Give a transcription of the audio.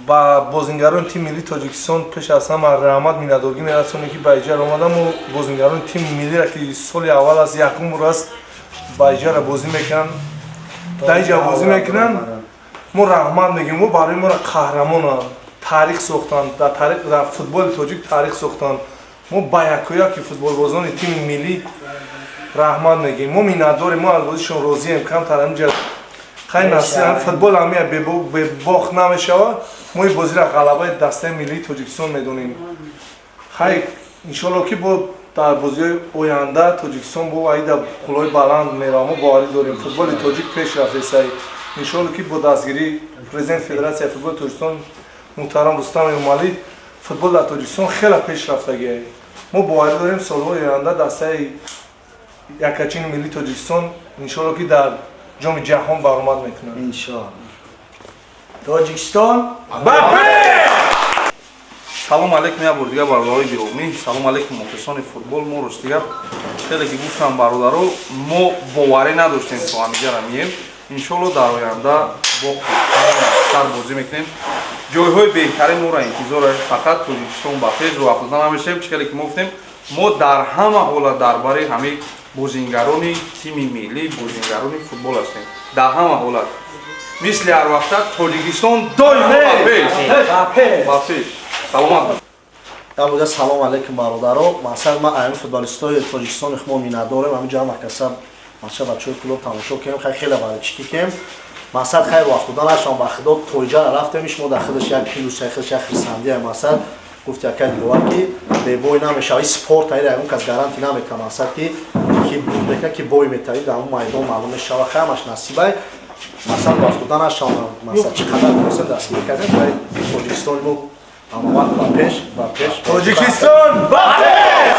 Ба бозингарони тими миллии Тоҷикистон пеш аз ҳама раҳмат, миннатдоргӣ мерасонем, ки ба иҷара омадам. Мо бозингарони тими миллиро, ки соли аввал аст, якум бор аст ба иҷара бозӣ мекунанд, дар иҷа бозӣ мекунанд, мо раҳмат мегӯем. Мо барои моро қаҳрамонанд, таърих сохтанд, дар таърих, дар футболи тоҷик таърих сохтанд. Мо ба якояки футболбозони тими миллӣ раҳмат мегӯем, мо миннатдорем, мо аз бозишон розием. Камтар ҳаминҷа хай насиб, футбол ҳамия бебохт намешавад. Мо ин бозиро ғалабаи дастаи миллии Тоҷикистон медонем. Хай, иншоалло, ки бо дар бозиҳои оянда Тоҷикистон бо аида қуллаҳои баланд мерава. Мо боварӣ дорем, футболи тоҷик пеш рафтесай. Иншоалло, ки бо дастгирии президенти Федератсияи футболи Тоҷикистон муҳтарам Рустам Эмомалӣ футбол дар Тоҷикистон хеле пеш рафтагиай. Мо боварӣ дорем, солҳои оянда дастаи якачини миллии Тоҷикистон, иншоалло, ки дар Ҷоми Ҷаҳон баромад мекунад. Иншоалло, Тоҷикистон ба пеш! Салом алейкум як бор дигар, бародарои гиромӣ, салом алейкум, мухлисони футбол. Мо ростигап, хеле ки гуфтам бародаро, мо боварӣ надоштем, то ҳамиҷара мием. Иншоалло, дар оянда бо хубтар бозӣ мекунем, ҷойҳои беҳтарин моро интизор. Фақат Тоҷикистон ба пеш! Рӯ афтода намешавем. Чӣ хеле ки мо гуфтем, мо дар ҳама ҳолат дар бари ҳамаи бозингарони тими миллӣ, бозингарони футбол ҳастем. Дар ҳама ҳолат, мисли ҳар вақта, Тоҷикистон доимо ба пеш! Ба пеш! Ба пеш! Саломат. Як салом алейкум, бародаро. Мақсад, ма ами футболистои Тоҷикистони мо миннатдорем. Ҳамин ҷо ҳама каса, мақсад, бачаҳои клуб тамошо кунем. Хай, хеле баречики кем. Мақсад, хайр, вақтода нашам, ба худо, тоиҷара рафтемиш, мо дар худаш як плюс, худаш як хирсандия. Мақсад, гуфт яка Диловар, ки бебой намешава. Спорт аида ягон кас гарантӣ наметавад, мақсад, ки бурд мекунад, ки бой метавид, дар ҳамон майдон маълум мешава. Хай, ҳамаш насибай. Мақсад, вақтода нашавам. Мақсад, чӣ қадар тонистем, дастгирӣ кардем. Хай, Тоҷикистони мо ҳама вақт ба пеш, ба пеш! Тоҷикистон ба пеш!